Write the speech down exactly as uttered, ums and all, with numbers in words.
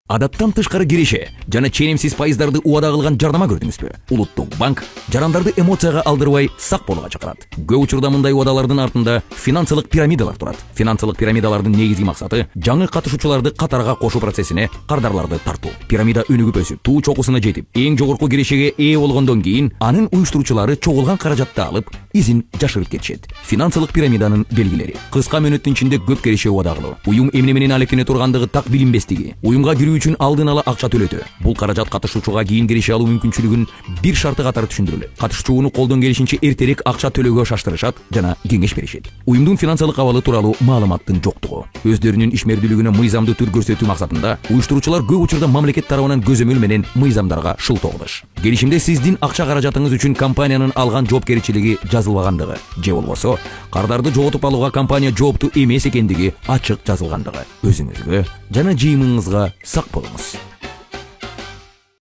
Адаттан тышкары киреше жана ченемсиз пайыздарды убада кылган жарнама көрдүңүзбү? Улуттук банк жарандарды эмоцияга алдырбай, сак болууга чакырат. Көп учурда мындай убадалардын артында финансылык пирамидалар турат. Финансылык пирамидалардын негизги максаты — жаңы катышуучуларды катарга кошуу процессине кардарларды тартуу. Пирамида өнүгүп өсүп, туу чокусуна жетип, эң жогорку кирешеге ээ болгондон кийин, анын уюштуруучулары чогулган каражатты алып, изин жашырып кетишет. Финансылык пирамиданын белгилери: кыска мөөнөттүн ичинде көп киреше убада кылуу, уюм эмне менен алектене тургандыгы так билинместиги, уюмга кирүү үчүн алдын ала акча төлөтүү. Бул каражат катышуучуга кийин киреше алуу мүмкүнчүлүгүн бир шарты катары түшүндүрүлөт. Катышуучуну колдон келишинче эртерээк акча төлөөгө шаштырышат жана кеңеш беришет. Уюмдуң финансылык абалы тууралуу маалыматтын жоктугу. Өздөрүнүн ишмердүүлүгүнө мыйзамдуу түр көрсөтүү максатында уюштуруучулар көп учурда мамлекет тарабынан көзөмөл менен мыйзамдарга шыл тогулуш. Келишимде сиздин акча каражатыңыз үчүн компаниянын алган жоопкерчилиги жазылбагандыгы же болбосо кардарды жоготуп алууга компания жоопту эмес экендиги ачык жазылгандыгы. Өзүңүзгө жана жыйымыңызга сак болуңуз.